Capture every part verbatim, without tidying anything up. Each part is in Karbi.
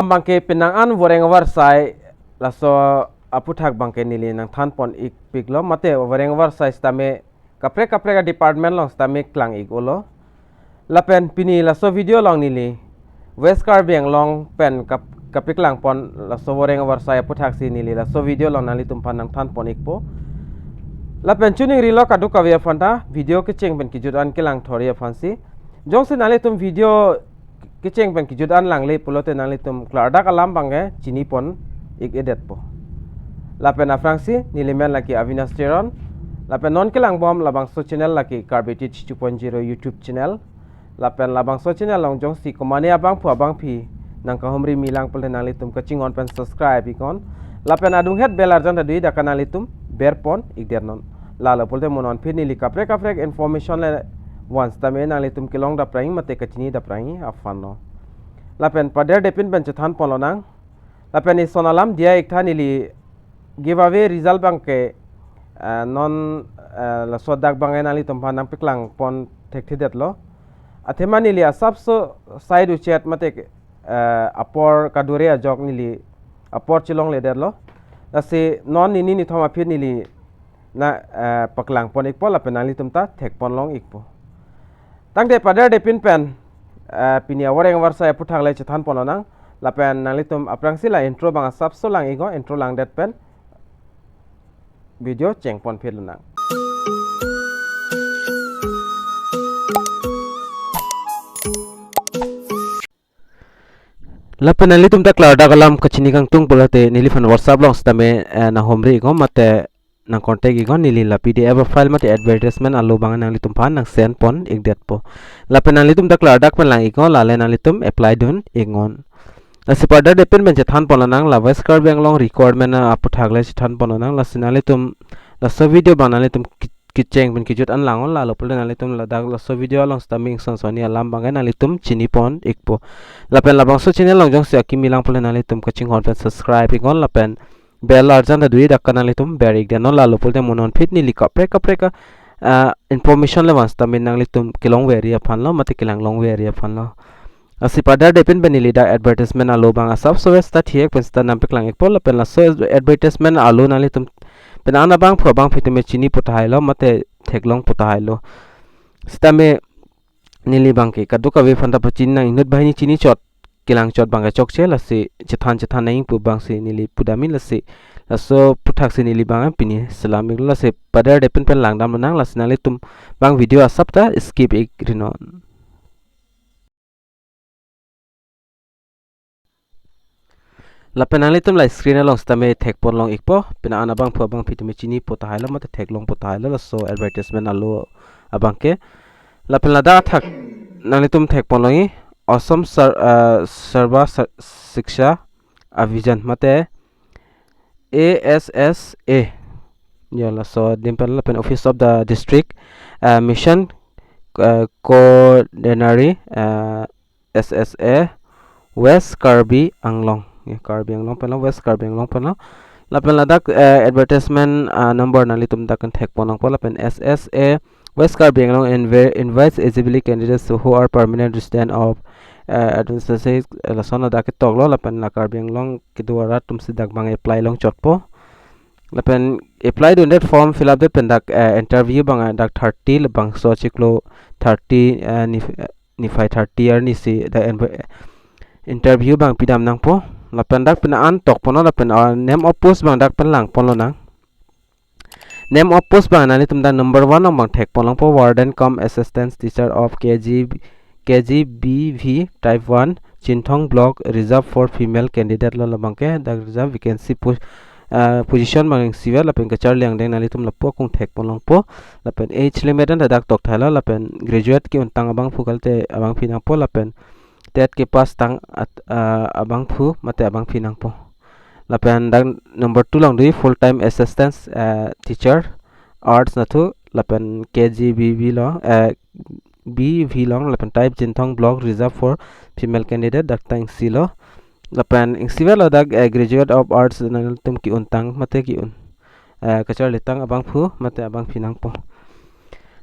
Abangke penang an voreng varsai laso aputhak abangke neli nangthanpon ikpiklo, mate voreng varsai sitame kaprek kaprek a-department along sitame klang-ik-olo. Lapen pini laso video along neli West Karbi Anglong pen kap-, kapeklangpon laso voreng varsai aputhaksi neli laso video along nanglitumphan nangthanpon-ikpo. Lapen choningrilo kadokave aphanta video kecheng pen kejut an kelang thori aphansi. Jongsi nanglitum video kecheng pen kejut an langle pulote nanglitum klardak alam abangke chinipon-ik-edetpo. Lapen aphrangsi neli men lake Avinash Teron. Lapen non kelangbom labangso channel lake Karbi Teach two point zero YouTube channel. Lapen labangso channel along jongsi komane abangphu abangphi nangkahumri milang pulote nanglitum kachinghon pen subscribe-iknon. Lapen adunghet bell arjan ta do-ik dak nanglitum berpon-ikdetnon. Lalo pulote mo non aphi neli kaprek kaprek information le van sitame nanglitum kelong daprang mate kachini daprang aphanlo. Lapen paderdepin pen chethanponlonang. Lapen ison alam diya-ik tha, neli giveaway result abangke, eh, non, eh, laso adak abangke nanglitumphan nangpeklangpon thekthedetlo. Athema neli asapso sai duchet mate, eh, apor kadure ajok neli apor chelongledetlo. Lasi non nini nithom aphi neli na, eh, paklangpon-ikpo lapen nanglitum ta thekponlong-ikpo. Tangte paderdepin pen, eh, pini avoreng varsai aputhak le chethanponlonang. Lapen nanglitum aphrangsi la intro abang asapso lang-iknon, intro langdet pen video chengponphilonang. Lapen nanglitum ta klardak alam kachini kangtung pulote neliphan WhatsApp along sitame, eh, nanghumri-iknon mate nang-contact-iknon, neli la P D F file mate advertisement alo abang nanglitumphan nangsendpon-ikdetpo. Lapen nanglitum ta klardak pen lang-iknon, lale nanglitum apply dun-iknon. Lasi paderdepin pen chethanponlonang, la West Karbi Anglong requirement aputhak le chethanponlonang. Lasi nanglitum laso video abang nanglitum ki-, kecheng pen kejut an langnon, lalo pulote nanglitum ladak laso video along sitame ingson sonni alam abangke nanglitum chinipon-ikpo. Lapen labangso channel along jongsi akimi lang pulote nanglitum kachinghon pen subscribe-iknon lapen bell arjan ta do-ik dak nanglitum ber-ikdetnon, lalo pulote mo non aphi neli kaprek kaprek a, ah, information le van sitame nanglitum kelongveri aphanlo mate kelanglongveri aphanlo. Lasi paderdepin pen neli dak advertisement alo abang asapso ves ta thek pen sita nangpeklang-ikpo lapen laso advertisement alo nanglitum penang an abangphu abangphi tame chinipo tahailo mate theklongpo tahailo. Sitame neli abangke kadokave aphanta pachini nang inut banghini chinichot kelangchot abangke chokche, lasi chethan chethan nang pu abangsi neli pudamji, lasi laso aputhaksi neli abang pini selam-iklo, lasi paderdepin pen langdamlonang, lasi nanglitum abang video asap ta skip-ikrinon. Lapen nanglitum la screen along sitame thekponlong-ikpo, penang an abangphu abangphi tame chinipo tahailo mate theklongpo tahailo laso advertisement alo abangke. Lapen ladak athak nanglitum thekponlongji, Assam Sar-, ah, Sarva Sar-, Shiksha Abhiyan mate A S S A. Ya, laso adim pen lapen Office of the District, ah, Mission, ah, Coordinator, ah, S S A, West Karbi Anglong. Ya, Karbi Anglong penlo, West Karbi Anglong penlo. Lapen ladak, eh, advertisement, ah, number nanglitum dak thekponlongpo lapen S S A West Karbi Anglong invi-, invites eligible candidates who are permanent resident of, eh, administrative, eh, lason ladak ketoklo lapen la Karbi Anglong kedo arat atumsi dak abang apply longchotpo. Lapen apply dundet, form fill up det pen dak, eh, interview abang, eh, dak thirty labangso chiklo thirty, eh, ni, niphai thirty arnisi dak en-, interview abang pidam nangpo. Lapen dak penang an tokponlo lapen, ah, name of post abang dak pen langponlonang. Name of post abang nanglitum dak number one along abang thekponlongpo, Warden cum Assistant Teacher of K G, K G B V Type one, Chinthong Block, reserved for female candidate lo labangke, dak reserve vacancy po-, ah, position abang ingsivet lapen kacharli angdeng nanglitum lapu akung thekponlongpo. Lapen age limit an dak tokthailo lapen graduate ke-untang abangphu kalite abangphi nangpo lapen TET kepass tang at-, ah, abangphu mate abangphi nangpo. Lapen dak number two along do full time assistant, eh, teacher, arts nathu, lapen K G B V lo, eh, B V along, lapen type Chinthong Block, reserved for female candidate, dak ta ingsilo. Lapen ingsivetlo dak, eh, graduate of arts nanglitum ke-untang mate ke-un, eh, kacharlitang abangphu mate abangphi nangpo.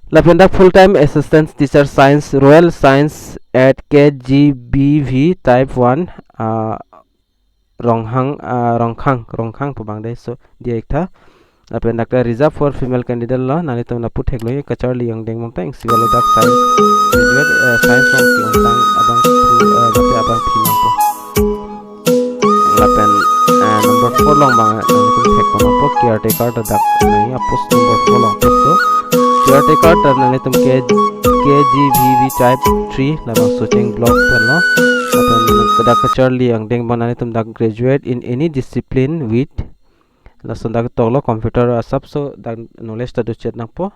Lapen dak full time assistant teacher science, rural science at K G B V type one, ah, Ronghang, ah, Rongkhang, Rongkhang pu abang dei, so diya ik tha. Lapen dak ta reserve for female candidate lo, nanglitum lapu theklongji, kacharli angdeng abang ta isi valo, dak science graduate, eh, science along ke-ontang abang pu, eh, lapen abangpi nangpo. Lapen, eh, number four along abang nanglitum thekpon nangpo, caretaker ta dak nangji, a post number four along post do. Caretaker ta nanglitum ke K G V V type three, labangso cheng block pen lo. Lapen dak kacharli angdeng abang nanglitum dak graduate in any discipline with, lason dak toklo, computer asapso dak knowledge ta dochet nangpo.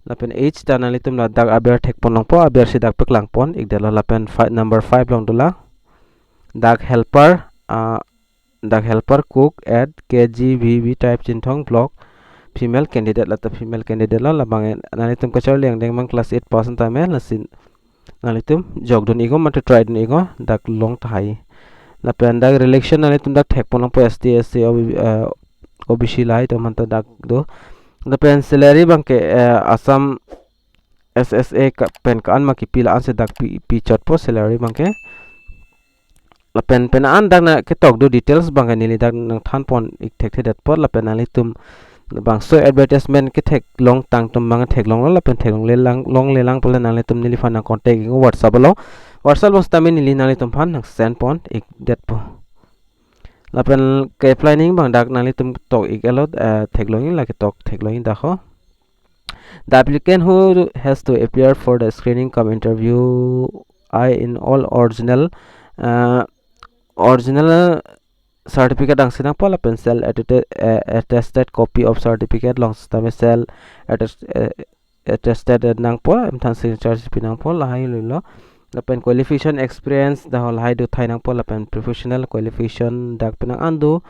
Lapen age ta nanglitum ladak aber thekpon nangpo, abersi dak paklangpon ikdetlo. Lapen fi-, number five along dolang. Dak helper, ah, dak helper cook at K G V V type Chinthong block, female candidate, lata female candidate lo. Labang nanglitum kacharli angdeng abang class eight pass tame, lasi nanglitum jokdun iknon mate trydun iknon, dak long tahai. Lapen dak relaxation nanglitum dak thekpon nangpo, S T, S C, O B, eh, O B C lahai atum aphanta dak do. Lapen salary abangke, eh, Assam S S A ka-, pen ka-an ma kipi la-ansi dak pi, pichotpo salary abangke. Lapen pen an dak nangketok do details abangke neli dak nangthanpon ik thekthedetpo, lapen nanglitum bangso advertisement ketheklong tang atum abang theklonglo, lapen theklongle lang, longlelang pule nanglitum neliphan nang contact iknon WhatsApp along. WhatsApp along sitame neli nanglitumphan nang send pon ikdetpo. Lapen ke-apply nangji abang dak nanglitum tok ik-etlo, eh, theklongji, lake tok theklongji dak ho. The applicant who has to appear for the screening cum interview I in all original, uh, original certificate angsi nangpo, lapen self attested, uh, attested copy of certificate along sitame self attest-, uh, attested nangpo, emthan signature si pi nangpo, lahai lilo. Lapen qualification, experience dak ho lahai do thai nangpo, lapen professional qualification dak penang an do.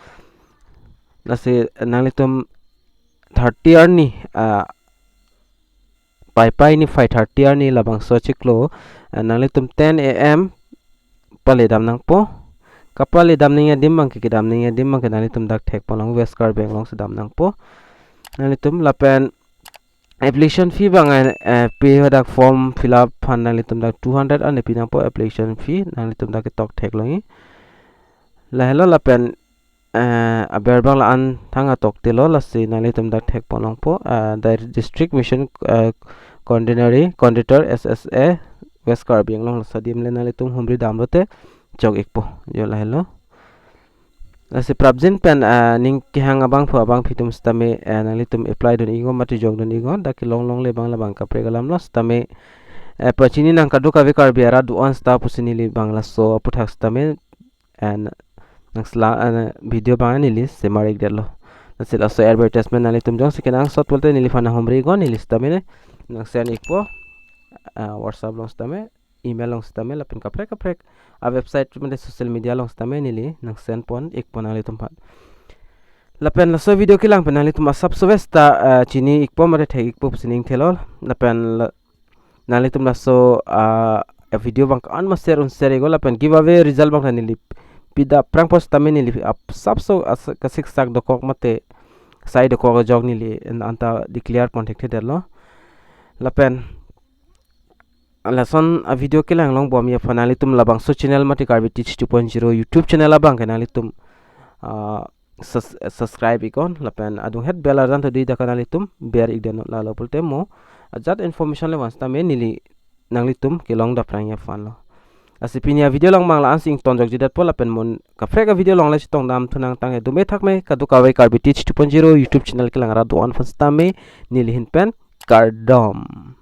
Lasi nanglitum thirty arni, ah, Paipai niphai thirty arni labangso chiklo, ah, nanglitum ten A M pale dam nangpo. Kapale dam nangji adim abangke, kedam nangji adim abangke nanglitum dak thekpon long, West Karbi Anglong si dam nangpo. Nanglitum lapen application fee abang, eh, pay ho dak form fill up aphan nanglitum dak two hundred an pi nangpo application fee, nanglitum dak ketok theklongji. Lahelo lapen, eh, aber abang la-an thang atok tilo, lasi nanglitum dak thekpon longpo, eh, the district mission, eh, coordinator, coordinator S S A West Karbi Anglong, laso adim le nanglitum humri damlote jok ikpo, jo lahelo. Lasi prapjin pen, ah, ning kehang abangphu abangpi atum sitame, eh, nanglitum apply dun iknon mate jokdun iknon, dak kelong longle abang labang kaprek alam lo sitame, eh, pachini nang kadokave Karbi arat do-an sita pusi neli abang laso aputhak sitame, eh, nang sela, eh, video abang neli semar ikdetlo. Lasi laso advertisement nanglitum jongsi kenangsot pulote neliphan nang humri iknon, neli sitame ne nang send ikpo, ah, WhatsApp along sitame, email along sitame, lapen kaprek kaprek a website mate social media along sitame neli nang send pon ikpo nanglitumphan. Lapen laso video kelang pen nanglitum asapso ves ta, ah, chini ikpo mate thek ikpo pusi ning thelo. Lapen la-, nanglitum laso, ah, video abang ko-an ma share un share iknon, lapen giveaway result abang ta neli pida prangpo sitame neli asapso as-, kasiksak dokok mate sai dokok ajok neli en anta declare pon thekthedetlo. Lapen lason a video kelang longbomji aphan nanglitum labangso channel mate Karbi Teach two point zero YouTube channel abangke nanglitum, ah, sus-, subscribe iknon, lapen adunghet bell arjan to dei, dak nanglitum ber ikdetnon, lalo pulote mo ajat information le van sitame neli nanglitum kelong daprangji aphan lo. Lasi pini a video along abang la-ansi ingtonjokjedetpo, lapen mo kaprek a video along le chetong damthu nangtangte, dome thakme kadokave Karbi Teach two point zero YouTube channel kelang arat do-an aphan sitame neli ahin pen kardom.